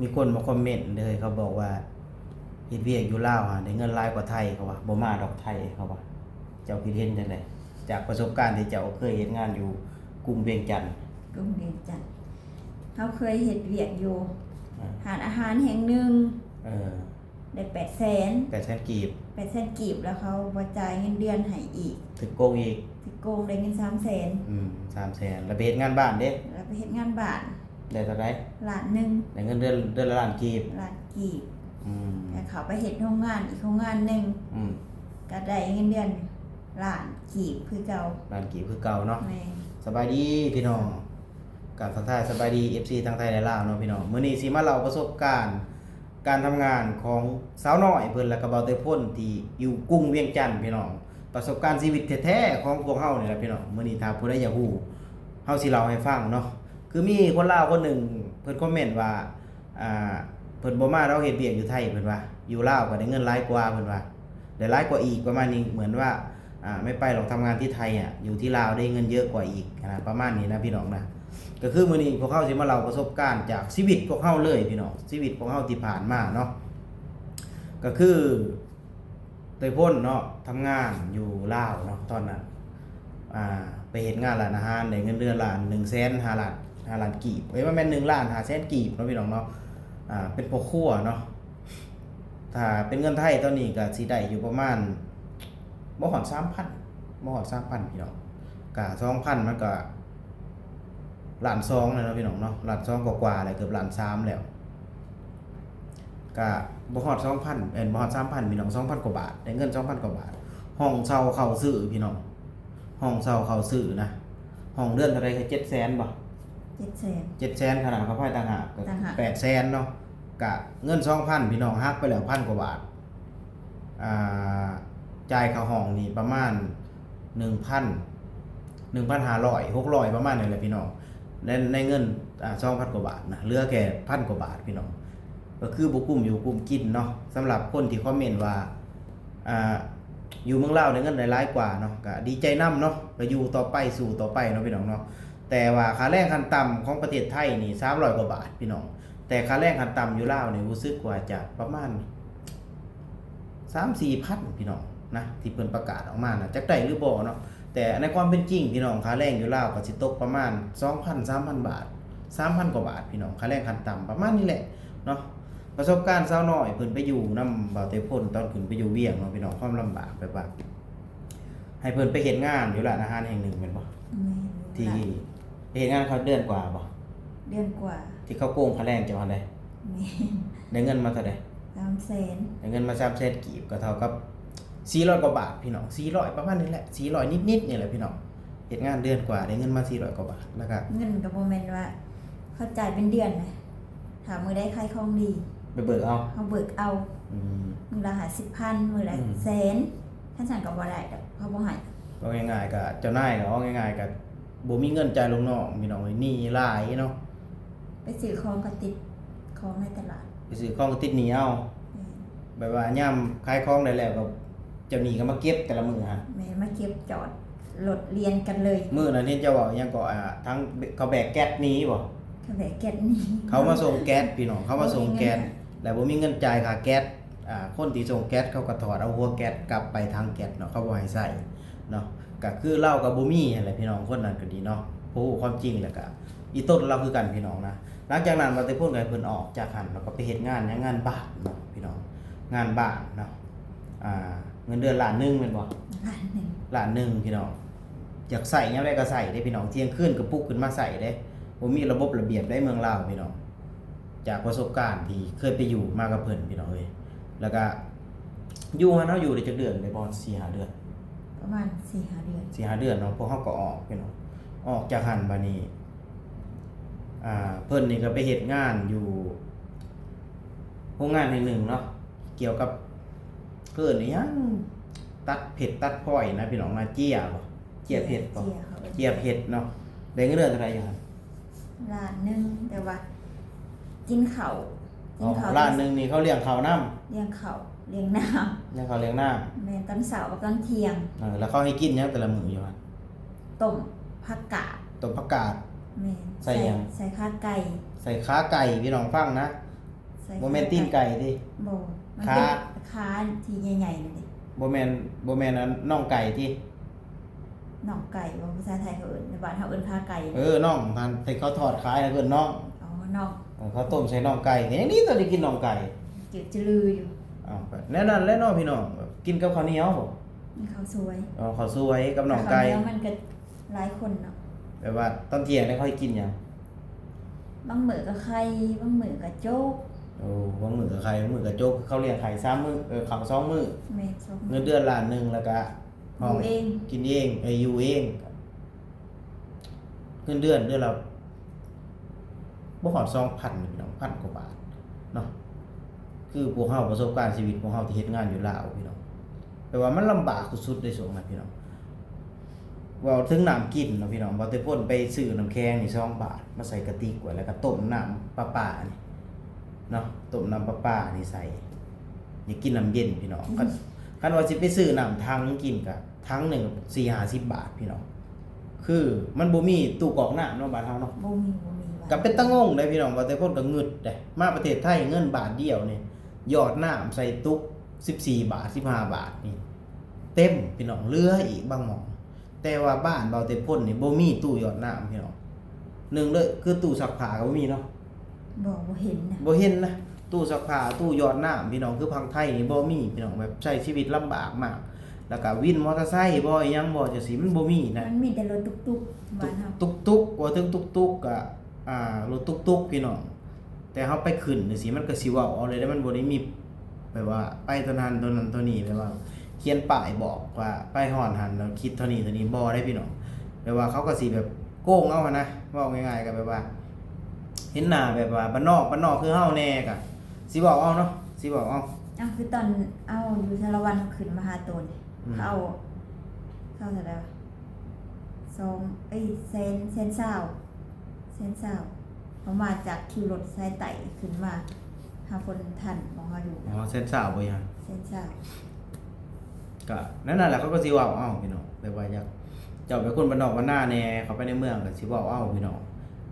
ມີຄົນມາຄອມເມັນເດີ ເຂົາບອກວ່າເຮັດວຽກຢູ່ລາວຫັ້ນໄດ້ເງິນຫຼາຍກວ່າໄທ ເຂົາວ່າ ບໍ່ມາດອກໄທ ເຂົາວ່າ. ເຈົ້າຄິດເຫັນຈັ່ງໃດ ຈາກປະສົບການທີ່ເຈົ້າເຄີຍເຮັດງານຢູ່ກຸງວຽງຈັນ? ກຸງວຽງຈັນ ເຮົາເຄີຍເຮັດວຽກຢູ່ ອ່າ ຮ້ານອາຫານແຫ່ງໜຶ່ງ ເອີ ໄດ້ແປດແສນ ແປດແສນກີບ ແປດແສນກີບ ແລ້ວເຂົາບໍ່ຈ່າຍເງິນເດືອນໃຫ້ອີກ ຖືກໂກງອີກ ຖືກໂກງ ໄດ້ເງິນສາມແສນ ອືມ ສາມແສນ ແລ້ວໄປເຮັດງານບ້ານເດ້? ແລ້ວໄປເຮັດງານບ້ານ ໄດ້ເທົ່າໃດ? ລ້ານໜຶ່ງ ໄດ້ເງິນເດືອນ ເດືອນລະລ້ານກີບ ລ້ານກີບ ອືມ ແລ້ວເຂົ້າໄປເຮັດໂຮງງານອີກໂຮງງານໜຶ່ງ ອືມ ກໍໄດ້ເງິນເດືອນລ້ານກີບຄືເກົ່າ ລ້ານກີບຄືເກົ່າເນາະ ແມ່ນ. ສະບາຍດີພີ່ນ້ອງ ກາບທັກທາຍສະບາຍດີ ເອັຟຊີ ທັງໄທ ແລະ ລາວເນາະພີ່ນ້ອງ. ມື້ນີ້ຊິມາເລົ່າປະສົບການການທຳງານຂອງສາວນ້ອຍເພິ່ນ ແລະ ກະບ່າວເຕີພົນ ທີ່ຢູ່ກຸງວຽງຈັນພີ່ນ້ອງ. ປະສົບການຊີວິດແທ້ໆຂອງພວກເຮົານີ້ແຫຼະພີ່ນ້ອງ. ມື້ນີ້ຖ້າຜູ້ໃດຢາກຮູ້ ເຮົາຊິເລົ່າໃຫ້ຟັງເນາະ. ຄືມີຄົນລາວຄົນໜຶ່ງເພິ່ນຄອມເມັນວ່າ ອ່າ ເພິ່ນບໍ່ມາດອກ ເຮັດວຽກຢູ່ໄທ ເພິ່ນວ່າ ຢູ່ລາວກໍໄດ້ເງິນຫຼາຍກວ່າ ເພິ່ນວ່າ ໄດ້ຫຼາຍກວ່າອີກ ປະມານນີ້ ເໝືອນວ່າ ອ່າ ໄມ່ໄປຫຼອກ ທຳງານທີ່ໄທອະ ຢູ່ທີ່ລາວໄດ້ເງິນເຍອະກວ່າອີກນະ ປະມານນີ້ນະພີ່ນ້ອງນະ. ກໍຄືມື້ນີ້ພວກເຮົາຊິມາເລົ່າປະສົບການຈາກຊີວິດພວກເຮົາເລີຍພີ່ນ້ອງ ຊີວິດພວກເຮົາທີ່ຜ່ານມາເນາະ ກໍຄື ເຕີພົນເນາະ ທຳງານຢູ່ລາວເນາະ ຕອນນັ້ນ ອ່າ ໄປເຮັດງານຮ້ານອາຫານ ໄດ້ເງິນເດືອນລ້ານ ໜຶ່ງແສນຫ້າລ້ານ ຫ້າລ້ານກີບ ເອີຍ ບໍ່ແມ່ນ ໜຶ່ງລ້ານຫ້າແສນກີບເນາະພີ່ນ້ອງເນາະ. ອ່າ ເປັນພໍ່ຄົວເນາະ ຖ້າເປັນເງິນໄທຕອນນີ້ກໍຊິໄດ້ຢູ່ປະມານ ບໍ່ຮອດສາມພັນ ບໍ່ຮອດສາມພັນພີ່ນ້ອງ ກະສອງພັນ ມັນກະລ້ານສອງແລ້ວເນາະພີ່ນ້ອງເນາະ ລ້ານສອງກວ່າໆ ແລ້ວ ເກືອບລ້ານສາມແລ້ວ. ກະບໍ່ຮອດສອງພັນ ເອີ ບໍ່ຮອດສາມພັນພີ່ນ້ອງ ສອງພັນກວ່າບາດ ໄດ້ເງິນສອງພັນກວ່າບາດ. ຫ້ອງເຊົ່າເຂົ້າຊື້ພີ່ນ້ອງ ຫ້ອງເຊົ່າເຂົ້າຊື້ນະ ຫ້ອງເດືອນເທົ່າໃດ? ເຈັດແສນບໍ່? ເຈັດແສນ ເຈັດແສນ ຄ່ານ້ຳຄ່າໄຟຕ່າງຫາກ ຕ່າງຫາກ ແປດແສນເນາະ ກະເງິນສອງພັນພີ່ນ້ອງ ຫັກໄປແລ້ວພັນກວ່າບາດ. ອ່າ ຈ່າຍຄ່າຫ້ອງນີ້ປະມານໜຶ່ງພັນ ໜຶ່ງພັນຫ້າຮ້ອຍ ຫົກຮ້ອຍ ປະມານນີ້ແຫຼະພີ່ນ້ອງ ໃນ ໃນເງິນ ອ່າ ສອງພັນກວ່າບາດນະ ເຫຼືອແຄ່ພັນກວ່າບາດພີ່ນ້ອງ ກໍຄືບໍ່ກຸ້ມຢູ່ກຸ້ມກິນເນາະ. ສຳລັບຄົນທີ່ຄອມເມັນວ່າ ອ່າ ຢູ່ເມືອງລາວໄດ້ເງິນໄດ້ຫຼາຍກວ່າເນາະ ກໍດີໃຈນຳເນາະ ກໍຢູ່ຕໍ່ໄປ ສູ້ຕໍ່ໄປເນາະພີ່ນ້ອງເນາະ. ແຕ່ວ່າຄ່າແຮງຂັ້ນຕ່ຳຂອງປະເທດໄທນີ້ສາມຮ້ອຍກວ່າບາດພີ່ນ້ອງ ແຕ່ຄ່າແຮງຂັ້ນຕ່ຳຢູ່ລາວນີ້ຮູ້ສຶກວ່າຈະປະມານສາມສີ່ພັນພີ່ນ້ອງນະ ທີ່ເພິ່ນປະກາດອອກມານະ ຈັກໄດ້ຫຼືບໍ່ເນາະ. ແຕ່ໃນຄວາມເປັນຈິງພີ່ນ້ອງ ຄ່າແຮງຢູ່ລາວກໍຊິຕົກປະມານສອງພັນ ສາມພັນບາດ ສາມພັນກວ່າບາດພີ່ນ້ອງ ຄ່າແຮງຂັ້ນຕ່ຳປະມານນີ້ແຫຼະເນາະ. ປະສົບການສາວນ້ອຍເພິ່ນໄປຢູ່ນຳບ່າວເຕີພົນ ຕອນຂຶ້ນໄປຢູ່ວຽງເນາະພີ່ນ້ອງ ຄວາມລຳບາກແບບວ່າ ໃຫ້ເພິ່ນໄປເຮັດງານຢູ່ຮ້ານອາຫານແຫ່ງໜຶ່ງແມ່ນບໍ່? ແມ່ນ ທີ່ໄປເຮັດງານເຂົາເດືອນກວ່າບໍ່? ເດືອນກວ່າ ທີ່ເຂົາໂກງຄ່າແຮງເຈົ້າຫັ້ນໃດ? ແມ່ນ ໄດ້ເງິນມາເທົ່າໃດ? ສາມແສນ ໄດ້ເງິນມາສາມແສນກີບ ກໍເທົ່າກັບສີ່ຮ້ອຍກວ່າບາດພີ່ນ້ອງ ສີ່ຮ້ອຍປະມານນີ້ແຫຼະ ສີ່ຮ້ອຍນິດໆນີ້ແຫຼະພີ່ນ້ອງ. ເຮັດງານເດືອນກວ່າໄດ້ເງິນມາສີ່ຮ້ອຍກວ່າບາດ ແລ້ວກໍ ເງິນກໍບໍ່ແມ່ນວ່າເຂົາຈ່າຍເປັນເດືອນນະ ຖ້າມື້ໃດຂາຍຂອງດີ ໄປເບີກເອົາ ເຮົາເບີກເອົາ ອືມ ມື້ລະຫ້າສິບພັນ ມື້ລະ ອືມ ແສນ ຄັນຊັ້ນກໍບໍ່ໄດ້ດອກ ເຂົາບໍ່ໃຫ້. ເວົ້າງ່າຍໆ ກໍເຈົ້ານາຍກໍ ເວົ້າງ່າຍໆ ກໍບໍ່ມີເງິນຈ່າຍລູກນ້ອງພີ່ນ້ອງເອີຍ ໜີ້ຫຼາຍເນາະ. ໄປຊື້ຂອງກໍຕິດຂອງໃນຕະຫຼາດ ໄປຊື້ຂອງກໍຕິດໜີ້ເອົາ ແມ່ນ ແບບວ່າຍາມຂາຍຂອງໄດ້ແລ້ວກໍ ເຈົ້າໜີ້ກໍມາເກັບແຕ່ລະມື້ຫັ້ນ ແມ່ນ ມາເກັບຈອດລົດລຽນກັນເລີຍ. ມື້ນັ້ນເຫັນເຈົ້າເວົ້າຫຍັງເກາະ ອ່າ ທາງເຂົາແບກແກັດໜີບໍ່? ເຂົາແບກແກັດໜີ ເຂົາມາສົ່ງແກັດພີ່ນ້ອງ ເຂົາມາສົ່ງແກັດ ບໍ່ມີເງິນ ແລ້ວບໍ່ມີເງິນຈ່າຍຄ່າແກັດ. ອ່າ ຄົນທີ່ສົ່ງແກັດເຂົາກໍຖອດເອົາຫົວແກັດກັບໄປຖັງແກັດເນາະ ເຂົາບໍ່ໃຫ້ໃຊ້ເນາະ. ກໍຄືລາວກໍບໍ່ມີຫັ້ນແຫຼະພີ່ນ້ອງ ຄົນນັ້ນກໍດີເນາະ ບໍ່ຮູ້ຄວາມຈິງ ແລ້ວກໍອີ່ຕົນລາວຄືກັນພີ່ນ້ອງນະ. ຫຼັງຈາກນັ້ນ ວ່າແຕ່ເພິ່ນກໍໃຫ້ເພິ່ນອອກຈາກຫັ້ນ ແລ້ວກໍໄປເຮັດງານຫຍັງ ງານບ້ານເນາະພີ່ນ້ອງ ງານບ້ານເນາະ. ອ່າ ເງິນເດືອນລ້ານໜຶ່ງແມ່ນບໍ່? ລ້ານໜຶ່ງ ລ້ານໜຶ່ງພີ່ນ້ອງ ຢາກໃຊ້ຍາມໃດກໍໃຊ້ເດ້ພີ່ນ້ອງ ທ່ຽງຄືນກໍປຸກຂຶ້ນມາໃຊ້ເດ້ ບໍ່ມີລະບົບລະບຽບໃດເມືອງລາວພີ່ນ້ອງ. ຈາກປະສົບການທີ່ເຄີຍໄປຢູ່ມາກັບເພິ່ນພີ່ນ້ອງເອີຍ ແລ້ວກະຢູ່ຫັ້ນ ເຮົາຢູ່ໄດ້ຈັກເດືອນ ໄດ້ບໍ່ ສີ່ຫ້າເດືອນ ປະມານສີ່ຫ້າເດືອນ ສີ່ຫ້າເດືອນເນາະ ພວກເຮົາກໍອອກພີ່ນ້ອງ ອອກຈາກຫັ້ນ ບາດນີ້ ອ່າ ເພິ່ນນີ້ກໍໄປເຮັດງານຢູ່ໂຮງງານແຫ່ງໜຶ່ງເນາະ ກ່ຽວກັບ ເອີ້ນອີ່ຫຍັງ ຕັດເພັດຕັດພອຍນະພີ່ນ້ອງນະ ເຈ້ຍບໍ່? ເຈ້ຍເພັດບໍ່? ເຈ້ຍ ເຈົ້ຍເພັດເນາະ ໄດ້ເງິນເດືອນເທົ່າໃດຢູ່ຫັ້ນ? ລ້ານໜຶ່ງ ແຕ່ວ່າກິນເຂົ້າ ກິນເຂົ້າ ອໍ ລ້ານໜຶ່ງນີ້ເຂົາລ້ຽງເຂົ້ານຳ ລ້ຽງເຂົ້າລ້ຽງນ້ຳ ລ້ຽງເຂົ້າລ້ຽງນ້ຳ ແມ່ນ ຕອນເຊົ້າກັບຕອນທ່ຽງ ເອີ ແລ້ວເຂົາໃຫ້ກິນຫຍັງແຕ່ລະມື້ຢູ່ຫັ້ນ? ຕົ້ມຜັກກາດ ຕົ້ມຜັກກາດ ແມ່ນ ໃສ່ຫຍັງ? ໃສ່ ໃສ່ຂາໄກ່ ໃສ່ຂາໄກ່ ພີ່ນ້ອງຟັງນະ ບໍ່ແມ່ນຕີນໄກ່ຕິ? ບໍ່ ມັນເປັນຂາທີ່ໃຫຍ່ໆນັ້ນເດ. ບໍ່ແມ່ນ ບໍ່ແມ່ນອັນ ໜອງໄກ່ຕິ? ໜອງໄກ່ບໍ່? ພາສາໄທເຂົາເອີ້ນ ໃນບ້ານເຮົາເອີ້ນຂາໄກ່. ເອີ ໜອງຫັ້ນ ທີ່ເຂົາທອດຂາຍເອີ້ນໜອງ. ອໍ ໜອງ. ເອີ ເຂົາຕົ້ມໃສ່ໜອງໄກ່ ກໍຍັງດີຕົວໄດ້ກິນໜອງໄກ່. ເກີດຈະລືຢູ່. ເອົາ ກໍແນວນັ້ນແຫຼະເນາະພີ່ນ້ອງ ແບບກິນກັບເຂົ້າໜຽວບໍ? ມີເຂົ້າສວຍ. ເອົາ ເຂົ້າສວຍກັບໜອງໄກ່. ເຂົ້າໜຽວມັນກໍຫຼາຍຄົນເນາະ. ແບບວ່າຕອນທ່ຽງນີ້ເຂົາໃຫ້ກິນຫຍັງ? ບາງມື້ກໍໄຂ່ ບາງມື້ກໍໂຈກ. ໂອ້ ບາງມື້ກໍໄຂ່ ບາງມື້ກໍໂຈກ. ເຂົາລ້ຽງໄຂ່ສາມມື້ ເອີ ເຂົ້າສອງມື້. ແມ່ນ ສອງມື້. ເງິນເດືອນລ້ານໜຶ່ງ ແລ້ວກໍຫ້ອງ ຢູ່ເອງ ກິນເອງ ເອີ ຢູ່ເອງ. ເງິນເດືອນເດືອນລະບໍ່ຮອດສອງພັນພີ່ນ້ອງ ພັນກວ່າບາດເນາະ. ຄືພວກເຮົາປະສົບການຊີວິດ ພວກເຮົາທີ່ເຮັດງານຢູ່ລາວພີ່ນ້ອງ ແປວ່າມັນລຳບາກສຸດໆເດ້ຊ່ວງນັ້ນພີ່ນ້ອງ. ເວົ້າເຖິງນ້ຳກິນເນາະພີ່ນ້ອງ ບ່າວເຕພົນໄປຊື້ນ້ຳແຂງນີ້ສອງບາດ ມາໃສ່ກະຕິກໄວ້ ແລ້ວກໍຕົ້ມນ້ຳປະປານີ້ເນາະ ຕົ້ມນ້ຳປະປານີ້ໃສ່. ຢາກກິນນ້ຳເຢັນພີ່ນ້ອງ ຄັນ ຄັນວ່າຊິໄປຊື້ນ້ຳຖັງກິນກໍ ຖັງໜຶ່ງສີ່ຫ້າສິບບາດພີ່ນ້ອງ. ຄືມັນບໍ່ມີຕູ້ກອກນ້ຳເນາະ ບ້ານເຮົາເນາະ. ບໍ່ມີ ບໍ່ມີ. ກໍເປັນຕາງົງເດ້ພີ່ນ້ອງ ບ່າວເຕພົນກໍງຶດເດ້. ມາປະເທດໄທເງິນບາດດຽວນີ້ ຢອດນ້ຳໃສ່ຕຸກສິບສີ່ບາດ ສິບຫ້າບາດນີ້ ເຕັມພີ່ນ້ອງ ເຫຼືອອີກບາງໝ່ອງ. ແຕ່ວ່າບ້ານບ່າວເຕພົນນີ້ບໍ່ມີຕູ້ຢອດນ້ຳພີ່ນ້ອງ. ໜຶ່ງເລີຍຄືຕູ້ຊັກຜ້າກໍບໍ່ມີເນາະ. ບໍ່ ບໍ່ເຫັນນະ ບໍ່ເຫັນນະ ຕູ້ຊັກຜ້າ ຕູ້ຢອດນ້ຳພີ່ນ້ອງ. ຄືຝັ່ງໄທນີ້ບໍ່ມີພີ່ນ້ອງ ແບບໃຊ້ຊີວິດລຳບາກມາກ. ແລ້ວກໍວິນມໍເຕີໄຊບໍ ອີ່ຫຍັງບໍ ຈັ່ງຊີ້ ມັນບໍ່ມີນະ. ມັນມີແຕ່ລົດຕຸກໆ ຕຸກ ບ້ານເຮົາ ຕຸກໆ ເວົ້າເຖິງຕຸກໆ ກໍ ອ່າ ລົດຕຸກໆ ພີ່ນ້ອງ. ແຕ່ເຮົາໄປຂຶ້ນຈັ່ງຊີ້ ມັນກໍຊິເວົ້າເອົາເລີຍເດ້ ມັນບໍ່ໄດ້ມີແບບວ່າໄປຕົວນັ້ນຕົວນັ້ນຕົວນີ້ ແບບວ່າຂຽນປ້າຍບອກວ່າໄປຮອດຫັ້ນແລ້ວຄິດເທົ່ານີ້ເທົ່ານີ້ ບໍ່ເດ້ພີ່ນ້ອງ. ແບບວ່າເຂົາກໍຊິແບບໂກງເອົາຫັ້ນນະ ເວົ້າງ່າຍໆ ກໍແບບວ່າເຫັນໜ້າແບບວ່າບ້ານນອກ ບ້ານນອກຄືເຮົາແດ່ ກໍຊິເວົ້າເອົາເນາະ ຊິເວົ້າເອົາ. ເອົາ ຄືຕອນເອົາຢູ່ສາລະວັນຂຶ້ນມາຫາໂຕນີ້ ອືມ ເຂົາເອົາ ເຂົາເທົ່າໃດວະ ສອງ ເອີຍ ແສນ ແສນຊາວ ແສນຊາວ ເຮົາມາຈາກຄິວລົດສາຍໃຕ້ຂຶ້ນມາຫາຄົນທັນຂອງເຮົາຢູ່. ອໍ ແສນຊາວບໍ່ຍາ? ແສນຊາວ. ກະນັ້ນແຫຼະ ເຂົາກໍຊິເວົ້າເອົາພີ່ນ້ອງ ແບບວ່າຢາກ ເຈົ້າເປັນຄົນບ້ານນອກບ້ານນາແດ່ ເຂົ້າໄປໃນເມືອງກໍຊິເວົ້າເອົາພີ່ນ້ອງ.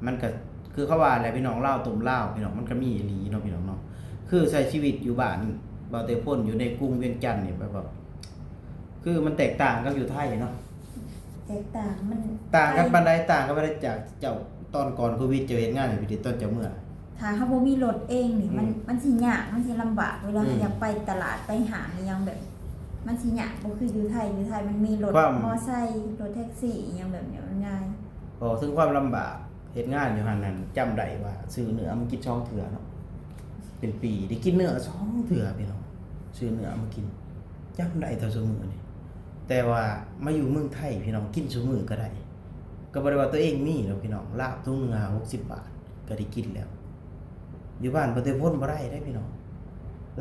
ມັນກໍຄືເຂົາວ່າແຫຼະພີ່ນ້ອງ ລາວຕົ້ມລາວພີ່ນ້ອງ ມັນກໍມີອີ່ຫຼີເນາະພີ່ນ້ອງເນາະ. ຄືໃຊ້ຊີວິດຢູ່ບ້ານບ່າວເຕພົນ ຢູ່ໃນກຸງວຽງຈັນນີ້ ແບບວ່າ ຄືມັນແຕກຕ່າງກັບຢູ່ໄທເນາະ. ແຕກຕ່າງ ມັນຕ່າງກັນປານໃດ? ຕ່າງກັນປານໃດຈາກເຈົ້າຕອນກ່ອນໂຄວິດ ເຈົ້າເຮັດງານຢູ່ພີ້ ຕອນເຈົ້າເມືອ? ຖ້າເຮົາບໍ່ມີລົດເອງນີ້ ອືມ ມັນ ມັນຊິຍາກ ມັນຊິລຳບາກ ເວລາ ອືມ ເຮົາຢາກໄປຕະຫຼາດ ໄປຫ້າງອີ່ຫຍັງແບບ ມັນຊິຍາກ ບໍ່ຄືຢູ່ໄທ. ຢູ່ໄທມັນມີລົດ ຄວາມ ມໍເຕີໄຊ ລົດແທັກຊີ ອີ່ຫຍັງແບບນີ້ ມັນງ່າຍ. ເວົ້າເຖິງຄວາມລຳບາກ ເຮັດງານຢູ່ຫັ້ນນັ້ນ ຈຳໄດ້ວ່າຊື້ເນື້ອມາກິນສອງເທື່ອເນາະ ເປັນປີໄດ້ກິນເນື້ອສອງເທື່ອພີ່ນ້ອງ ຊື້ເນື້ອມາກິນ ຈຳໄດ້ເທົ່າຊຸມື້ນີ້. ແຕ່ວ່າມາຢູ່ເມືອງໄທພີ່ນ້ອງ ກິນຊຸມື້ກໍໄດ້ ກໍບໍ່ໄດ້ວ່າຕົວເອງມີດອກພີ່ນ້ອງ. ລາບຖົງໜຶ່ງຫ້າຫົກສິບບາດກໍໄດ້ກິນແລ້ວ. ຢູ່ບ້ານບໍ່ແຕ່ພົນບໍ່ໄດ້ເດ້ພີ່ນ້ອງ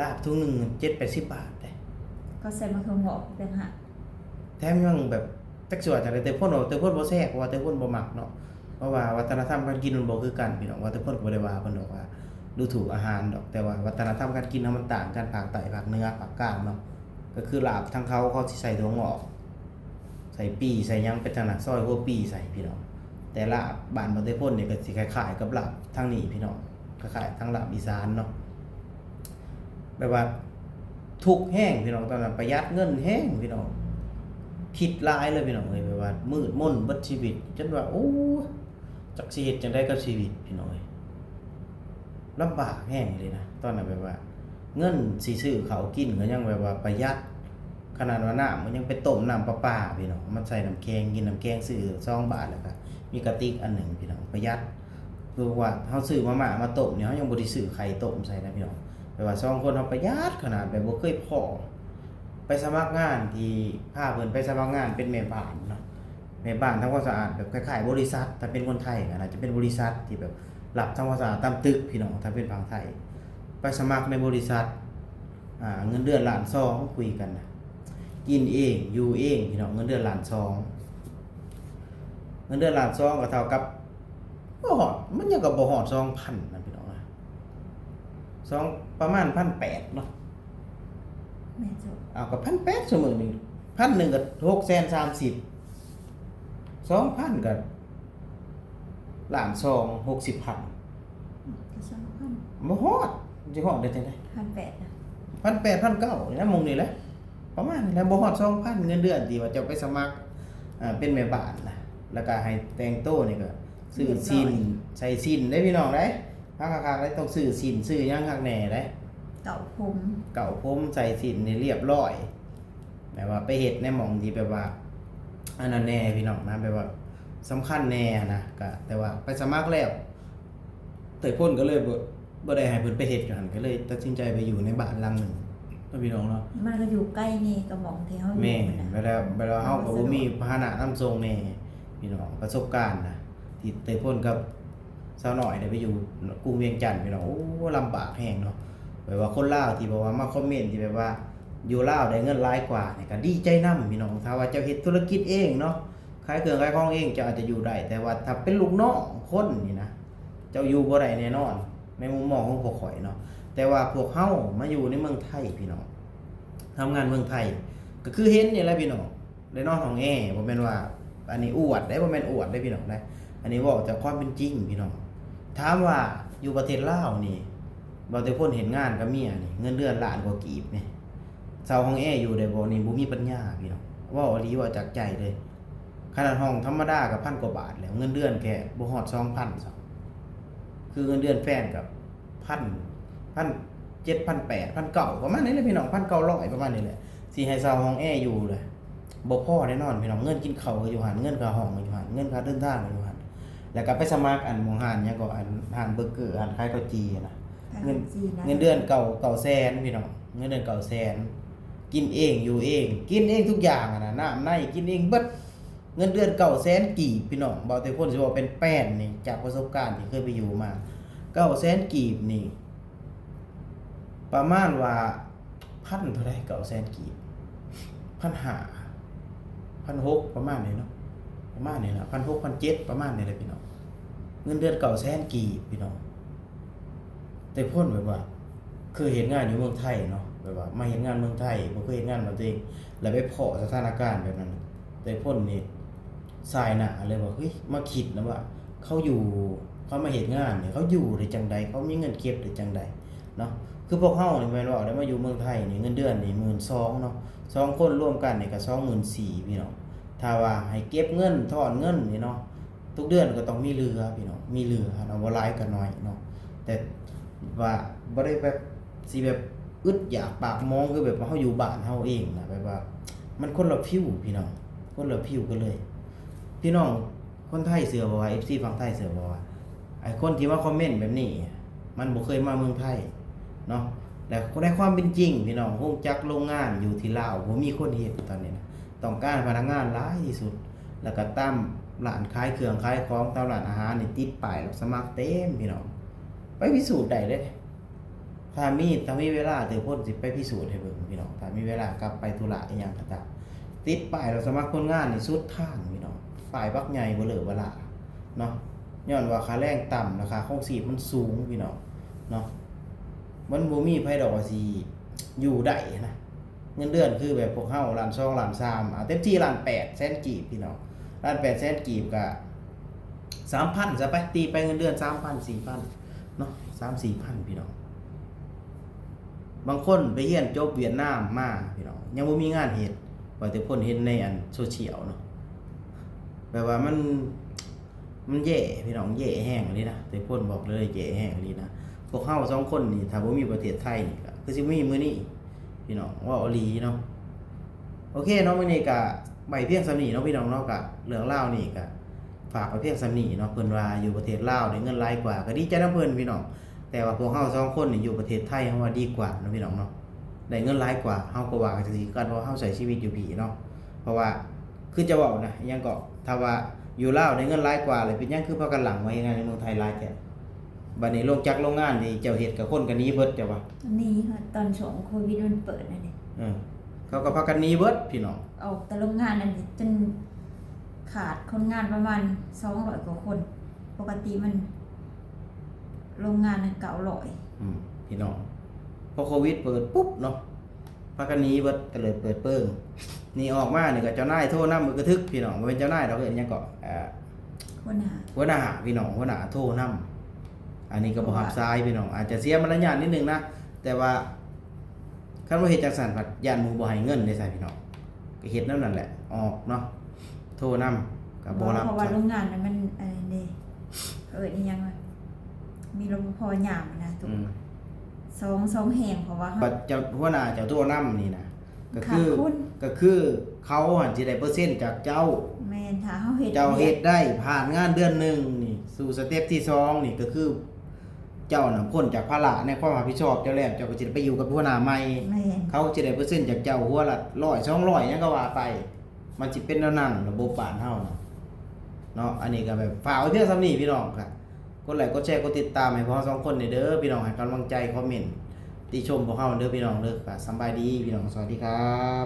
ລາບຖົງໜຶ່ງເຈັດແປດສິບບາດເດ້. ເຂົາໃສ່ໝາກຖົ່ວງອກຕ່າງຫາກ ແຖມຍັງແບບ ຈັກຊິວ່າຈັ່ງໃດ ແຕ່ພົນ ແຕ່ພົນບໍ່ແຊບ ເພາະວ່າແຕ່ພົນບໍ່ມັກເນາະ. ເພາະວ່າວັດທະນະທຳການກິນມັນບໍ່ຄືກັນພີ່ນ້ອງ. ວ່າແຕ່ພົນກໍບໍ່ໄດ້ວ່າເພິ່ນດອກວ່າດູຖູກອາຫານດອກ ແຕ່ວ່າວັດທະນະທຳການກິນເຮົາມັນຕ່າງກັນ ພາກໃຕ້ ພາກເໜືອ ພາກກາງເນາະ. ກໍຄືລາບທາງເຂົາ ເຂົາຊິໃສ່ຖົ່ວງອກ ໃສ່ປີ ໃສ່ຫຍັງໄປທາງນັ້ນ ຊອຍຫົວປີໃສ່ພີ່ນ້ອງ. ແຕ່ລາບບ້ານບໍ່ແຕ່ພົນນີ້ກໍຊິຄ້າຍໆກັບລາບທາງນີ້ພີ່ນ້ອງ ຄ້າຍໆທາງລາບອີສານເນາະ. ແບບວ່າທຸກແຮງພີ່ນ້ອງ ຕອນນັ້ນປະຢັດເງິນແຮງພີ່ນ້ອງ ຄິດຫຼາຍເລີຍພີ່ນ້ອງເອີຍ. ແບບວ່າມືດມົນເບິດຊີວິດ ຈົນວ່າ ໂອ້ຍ ຈັກຊິເຮັດຈັ່ງໃດກັບຊີວິດພີ່ນ້ອງເອີຍ ລຳບາກແຮງເລີຍນະ. ຕອນນັ້ນແບບວ່າເງິນຊິຊື້ເຂົ້າກິນກໍຍັງແບບວ່າປະຢັດ ຂະໜາດວ່ານ້ຳກໍຍັງໄປຕົ້ມນ້ຳປະປາພີ່ນ້ອງ ມາໃສ່ນ້ຳແຂງ ກິນນ້ຳແຂງຊື້ສອງບາດ ແລ້ວກໍມີກະຕິກອັນໜຶ່ງພີ່ນ້ອງ ປະຢັດ. ຄືວ່າເຮົາຊື້ມາມ່າມາຕົ້ມນີ້ ເຮົາຍັງບໍ່ໄດ້ຊື້ໄຂ່ຕົ້ມໃສ່ນະພີ່ນ້ອງ. ແບບວ່າສອງຄົນເຮົາປະຢັດຂະໜາດ ແບບບໍ່ເຄີຍພໍ້ ໄປສະໝັກງານທີ່ ພາເພິ່ນໄປສະໝັກງານເປັນແມ່ບ້ານເນາະ ແມ່ບ້ານທຳຄວາມສະອາດ ແບບຄ້າຍໆບໍລິສັດ ຖ້າເປັນຄົນໄທກໍໜ້າຈະເປັນບໍລິສັດທີ່ແບບ ຮັບທຳຄວາມສະອາດຕາມຕຶກພີ່ນ້ອງ ຖ້າເປັນຝັ່ງໄທ. ໄປສະໝັກໃນບໍລິສັດ ອ່າ ເງິນເດືອນລ້ານສອງ ຄຸຍກັນນະ ກິນເອງ ຢູ່ເອງພີ່ນ້ອງ ເງິນເດືອນລ້ານສອງ ເງິນເດືອນລ້ານສອງກໍເທົ່າກັບ ບໍ່ຮອດ ມັນຍັງກໍບໍ່ຮອດສອງພັນນະພີ່ນ້ອງນະ ສອງ ປະມານພັນແປດເນາະ. ແມ່ນເຈົ້າ. ເອົາ ກໍພັນແປດ ຊຸມື້ນີ້ ພັນໜຶ່ງກໍຫົກແສນສາມສິບ ສອງພັນກໍລ້ານສອງ ຫົກສິບພັນ ກໍສອງພັນ ບໍ່ຮອດ ຊິຮອດໄດ້ຈັ່ງໃດ? ພັນແປດນະ ພັນແປດ ພັນເກົ້ານີ້ແຫຼະ ໝ່ອງນີ້ແຫຼະ ປະມານນີ້ແຫຼະ ບໍ່ຮອດສອງພັນ ເງິນເດືອນທີ່ວ່າເຈົ້າໄປສະໝັກ ເອີ ເປັນແມ່ບ້ານນະ ແລ້ວກະໃຫ້ແຕ່ງໂຕນີ້ກະຊື້ສິ້ນ ຮຽບຮ້ອຍ ໃສ່ສິ້ນເດ້ພີ່ນ້ອງເດ້ ຄັກໆ ເດ້ ຕ້ອງຊື້ສິ້ນ ຊື້ຫຍັງຄັກແນ່ເດ້ ເກົ້າຜົມ ເກົ້າຜົມ ໃສ່ສິ້ນໃຫ້ຮຽບຮ້ອຍ ແບບວ່າໄປເຮັດໃນໝ່ອງທີ່ແບບວ່າ ອັນນັ້ນແນ່ພີ່ນ້ອງນະ ແບບວ່າສຳຄັນແນ່ນະ ກະແຕ່ວ່າໄປສະໝັກແລ້ວ ເຕີຍພົ້ນກໍເລີຍບໍ່ ບໍ່ໄດ້ໃຫ້ເພິ່ນໄປເຮັດຢູ່ຫັ້ນ ກໍເລີຍຕັດສິນໃຈໄປຢູ່ໃນບ້ານຫຼັງໜຶ່ງເນາະ ພີ່ນ້ອງເນາະ ມັນກໍຢູ່ໃກ້ແນ່ກັບໝ່ອງທີ່ເຮົາຢູ່ ແມ່ນ ນະ ແບບວ່າ ແບບວ່າເຮົາກໍບໍ່ມີພາຫະນະນຳສົ່ງແນ່ ພີ່ນ້ອງ ປະສົບການນະ ທີ່ເຕີຍພົ້ນກັບ ສາວນ້ອຍໄດ້ໄປຢູ່ກຸງວຽງຈັນ ພີ່ນ້ອງ ໂອ້ ລຳບາກແຮງເນາະ ແບບວ່າຄົນລາວທີ່ແບບວ່າມາຄອມເມັນທີ່ແບບວ່າຢູ່ລາວໄດ້ເງິນຫຼາຍກວ່ານີ້ ກໍດີໃຈນຳ ພີ່ນ້ອງ ຖ້າວ່າເຈົ້າເຮັດທຸລະກິດເອງເນາະ ຂາຍເຄື່ອງຂາຍຂອງເອງ ເຈົ້າອາດຈະຢູ່ໄດ້ ແຕ່ວ່າຖ້າເປັນລູກນ້ອງຄົນນີ້ນະ ເຈົ້າຢູ່ບໍ່ໄດ້ແນ່ນອນ ໃນມຸມມອງຂອງພວກຂ້ອຍເນາະ ແຕ່ວ່າພວກເຮົາມາຢູ່ໃນເມືອງໄທ ພີ່ນ້ອງ ທຳງານເມືອງໄທ ກໍຄືເຫັນນີ້ແຫຼະ ພີ່ນ້ອງ ໄດ້ນອນຫ້ອງແອ ບໍ່ແມ່ນວ່າ ອັນນີ້ອວດເດ້ ບໍ່ແມ່ນອວດເດ້ພີ່ນ້ອງເດ້ ອັນນີ້ເວົ້າຈາກຄວາມເປັນຈິງພີ່ນ້ອງ ຖາມວ່າຢູ່ປະເທດລາວນີ້ ບ່າວເຕີຍພົ້ນເຮັດງານກັບເມຍນີ້ ເງິນເດືອນລ້ານກວ່າກີບນີ້ ເຊົ່າຫ້ອງແອຢູ່ໄດ້ບໍ່ນີ້ ບໍ່ມີປັນຍາພີ່ນ້ອງ ເວົ້າອີ່ຫຼີ ເວົ້າຈາກໃຈເລີຍ ຂະໜາດຫ້ອງທຳມະດາກໍພັນກວ່າບາດແລ້ວ ເງິນເດືອນແຄ່ບໍ່ຮອດສອງພັນຊ້ຳ ຄືເງິນເດືອນແຟນກໍ ພັນ ພັນເຈັດ ພັນແປດ ພັນເກົ້າ ປະມານນີ້ແຫຼະພີ່ນ້ອງ ພັນເກົ້າຮ້ອຍ ປະມານນີ້ແຫຼະ ຊິໃຫ້ເຊົ່າຫ້ອງແອຢູ່ເລີຍ ບໍ່ພໍແນ່ນອນພີ່ນ້ອງ ເງິນກິນເຂົ້າກໍຢູ່ຫັ້ນ ເງິນຄ່າຫ້ອງກໍຢູ່ຫັ້ນ ເງິນຄ່າເດີນທາງກໍຢູ່ຫັ້ນ ແລ້ວກໍໄປສະໝັກອັນໝ່ອງຮ້ານຫຍັງກໍ ອັນຮ້ານເບີເກີ ຮ້ານຂາຍເຂົ້າຈີ່ນະ ເງິນ ເງິນເດືອນເກົ້າ ເກົ້າແສນພີ່ນ້ອງ ເງິນເດືອນເກົ້າແສນ ກິນເອງຢູ່ເອງ ກິນເອງທຸກຢ່າງຫັ້ນນະ ນ້ຳໃນກິນເອງເບິດ ເງິນເດືອນເກົ້າແສນກີບ ພີ່ນ້ອງ ບ່າວເຕີຍພົ້ນຊິເວົ້າເປັນແປນນີ້ ຈາກປະສົບການທີ່ເຄີຍໄປຢູ່ມາ ເກົ້າແສນກີບນີ້ ປະມານວ່າ ພັນເທົ່າໃດ ເກົ້າແສນກີບ ພັນຫ້າ ພັນຫົກ ປະມານນີ້ເນາະ ປະມານນີ້ລະ ພັນຫົກ ພັນເຈັດ ປະມານນີ້ແຫຼະ ພີ່ນ້ອງ ເງິນເດືອນເກົ້າແສນກີບ ພີ່ນ້ອງ ເຕີຍພົ້ນແບບວ່າ ເຄີຍເຮັດງານຢູ່ເມືອງໄທເນາະ ແບບວ່າມາເຮັດງານເມືອງໄທ ບໍ່ເຄີຍເຮັດງານບ້ານຕົວເອງ ແລ້ວໄປພໍ້ສະຖານະການແບບນັ້ນ ເຕີຍພົ້ນນີ້ສາຍໜ້າເລີຍວ່າ ເຮີ້ຍ ມາຄິດນຳວ່າ ເຂົາຢູ່ ເຂົາມາເຮັດງານນີ້ ເຂົາຢູ່ໄດ້ຈັ່ງໃດ ເຂົາມີເງິນເກັບໄດ້ຈັ່ງໃດເນາະ ຄືພວກເຮົານີ້ແມ່ນເວົ້າໄດ້ ມາຢູ່ເມືອງໄທນີ້ ເງິນເດືອນນີ້ໝື່ນສອງເນາະ ສອງຄົນລວມກັນນີ້ກໍສອງໝື່ນສີ່ ພີ່ນ້ອງ ຖ້າວ່າໃຫ້ເກັບເງິນ ຖອນເງິນນີ້ເນາະ ທຸກເດືອນກໍຕ້ອງມີເຫຼືອພີ່ນ້ອງ ມີເຫຼືອເນາະ ບໍ່ຫຼາຍກໍໜ້ອຍເນາະ ແຕ່ວ່າບໍ່ໄດ້ແບບ ຊິແບບອຶດຢາກປາກໝອງ ຄືແບບວ່າເຮົາຢູ່ບ້ານເຮົາເອງນະ ແບບວ່າມັນຄົນລະຟີວພີ່ນ້ອງ ຄົນລະຟີວກັນເລີຍ ພີ່ນ້ອງຄົນໄທເຊື່ອບໍ່ວ່າ ເອັຟຊີຝັ່ງໄທເຊື່ອບໍ່ວ່າ ໄອ້ຄົນທີ່ມາຄອມເມັນແບບນີ້ ມັນບໍ່ເຄີຍມາເມືອງໄທເນາະ ແລະ ໃນຄວາມເປັນຈິງພີ່ນ້ອງ ໂຮງຈັກໂຮງງານຢູ່ທີ່ລາວບໍ່ມີຄົນເຮັດຕອນນີ້ນະ ຕ້ອງການພະນັກງານຫຼາຍທີ່ສຸດ ແລ້ວກໍຕາມຮ້ານຂາຍເຄື່ອງຂາຍຂອງ ຕາມຮ້ານອາຫານນີ້ ຕິດປ້າຍຮັບສະໝັກເຕັມພີ່ນ້ອງ ໄປພິສູດໄດ້ເດ້ ຖ້າມີ ຖ້າມີເວລາ ເຕີຍພົ້ນຊິໄປພິສູດໃຫ້ເບິ່ງພີ່ນ້ອງ ຖ້າມີເວລາກັບໄປທຸລະອີ່ຫຍັງກໍຕາມ ຕິດປ້າຍຮັບສະໝັກຄົນງານນີ້ສຸດທາງພີ່ນ້ອງ ປ້າຍບັກໃຫຍ່ເບີເລີເບີລາເນາະ ຍ້ອນວ່າຄ່າແຮງຕ່ຳ ແລະ ຄ່າຄອງຊີບມັນສູງພີ່ນ້ອງເນາະ ມັນບໍ່ມີໃຜດອກວ່າຊິຢູ່ໄດ້ນະ ເງິນເດືອນຄືແບບພວກເຮົາລ້ານສອງ ລ້ານສາມ ເຕັມທີ່ລ້ານແປດແສນກີບພີ່ນ້ອງ ລ້ານແປດແສນກີບກະສາມພັນຊະໄປ ຕີໄປເງິນເດືອນສາມພັນ ສີ່ພັນເນາະ ສາມສີ່ພັນພີ່ນ້ອງ ບາງຄົນໄປຮຽນຈົບຫວຽດນາມມາພີ່ນ້ອງ ຍັງບໍ່ມີງານເຮັດ ວ່າແຕ່ຄົນເຫັນໃນອັນໂຊຊຽວເນາະ ແບບວ່າມັນ ມັນແຍ່ພີ່ນ້ອງ ແຍ່ແຮງອີ່ຫຼີນະ ເຕີຍພົ້ນບອກເລີຍ ແຍ່ແຮງອີ່ຫຼີນະ ພວກເຮົາສອງຄົນນີ້ ຖ້າບໍ່ມີປະເທດໄທນີ້ ກໍຄືຊິບໍ່ມີມື້ນີ້ພີ່ນ້ອງ ເວົ້າອີ່ຫຼີເນາະ ໂອເຄເນາະ ມື້ນີ້ກະໄວ້ພຽງສ່ຳນີ້ເນາະ ພີ່ນ້ອງເນາະ ກະເລື່ອງລາວນີ້ກະຝາກໄວ້ພຽງສ່ຳນີ້ເນາະ ເພິ່ນວ່າຢູ່ປະເທດລາວໄດ້ເງິນຫຼາຍກວ່າ ກະດີໃຈນຳເພິ່ນພີ່ນ້ອງ ແຕ່ວ່າພວກເຮົາສອງຄົນນີ້ຢູ່ປະເທດໄທ ເຮົາວ່າດີກວ່າເນາະ ພີ່ນ້ອງເນາະ ໄດ້ເງິນຫຼາຍກວ່າ ເຮົາກໍວ່າຈັ່ງຊີ້ຄືກັນ ເພາະເຮົາໃຊ້ຊີວິດຢູ່ພີ້ເນາະ ເພາະວ່າ ຄືເຈົ້າເວົ້ານະ ອີ່ຫຍັງເກາະ ຖ້າວ່າຢູ່ລາວໄດ້ເງິນຫຼາຍກວ່າ ແລ້ວເປັນຫຍັງຄືພາກັນຫຼັ່ງມາເຮັດງານໃນເມືອງໄທຫຼາຍແທ້? ບັດນີ້ໂຮງຈັກໂຮງງານທີ່ເຈົ້າເຮັດ ກໍຄົນກໍໜີເບິດ ເຈົ້າວ່າ ໜີ ຕອນຊ່ວງໂຄວິດມັນເປີດນັ້ນເດ ເອີ ເຂົາກໍພາກັນໜີເບິດ ພີ່ນ້ອງ ອອກແຕ່ໂຮງງານນັ້ນຈົນຂາດຄົນງານປະມານສອງຮ້ອຍກວ່າຄົນ ປົກກະຕິມັນໂຮງງານນັ້ນເກົ້າຮ້ອຍ ອືມ ພີ່ນ້ອງ ພໍໂຄວິດເປີດປຸບເນາະ ພາກັນໜີເບິດ ກໍເລີຍເປີດເປີງ ໜີອອກມານີ້ກໍເຈົ້ານາຍໂທນຳ ອຶກກະທຶກ ພີ່ນ້ອງ ບໍ່ແມ່ນເຈົ້ານາຍດອກ ເອີ້ນຫຍັງເກາະ ເອີ ຫົວໜ້າ ຫົວໜ້າ ພີ່ນ້ອງ ຫົວໜ້າໂທນຳ ອ ອັນນີ້ກໍບໍ່ຮັບສາຍພີ່ນ້ອງ ອາດຈະເສຍມາລະຍາດນິດໜຶ່ງນະ ແຕ່ວ່າຄັນບໍ່ເຮັດຈັ່ງຊັ້ນພັດຢ້ານໝູ່ບໍ່ໃຫ້ເງິນເດ້ຊະພີ່ນ້ອງ ກໍເຮັດແນວນັ້ນແຫຼະ ອອກເນາະ ໂທນຳກໍບໍ່ຮັບ ເພາະວ່າໂຮງງານນັ້ນມັນອັນນີ້ເດ້ ເອີ້ນອີ່ຫຍັງວະ ມີ ລປພ ຍາມນະ ອືມ ສອງ ສອງແຫ່ງ ເພາະວ່າເຮົາ ເຈົ້າ ຫົວໜ້າເຈົ້າໂທນຳນີ້ນະ ກໍຄື ຂາດທຶນ ກໍຄືເຂົາຫັ້ນຊິໄດ້ເປີເຊັນຈາກເຈົ້າ ແມ່ນ ຖ້າເຮົາເຮັດ ເຈົ້າເຮັດໄດ້ຜ່ານງານເດືອນໜຶ່ງນີ້ ສູ່ສະເຕັບທີສອງນີ້ ກໍຄືເຈົ້ານະພົ້ນຈາກພາລະໃນຄວາມຮັບຜິດຊອບເຈົ້າແລ້ວ ເຈົ້າກໍຊິໄດ້ໄປຢູ່ກັບຫົວໜ້າໃໝ່ ແມ່ນ ເຂົາຊິໄດ້ເປີເຊັນຈາກເຈົ້າ ຫົວລະຮ້ອຍ ສອງຮ້ອຍ ຫຍັງກໍວ່າໄປ ມັນຊິເປັນແນວນັ້ນ ລະບົບບ້ານເຮົານະ ເນາະ ອັນນີ້ກໍແບບຝາກໄວ້ພຽງສ່ຳນີ້ພີ່ນ້ອງ ກໍກົດໄລ ກົດແຊ ກົດຕິດຕາມໃຫ້ພວກເຮົາສອງຄົນແດ່ເດີພີ່ນ້ອງ ໃຫ້ກຳລັງໃຈ ຄອມເມັນຕິຊົມພວກເຮົາເດີພີ່ນ້ອງເດີ ກໍສຳບາຍດີພີ່ນ້ອງ ສະຫວັດດີຄັບ.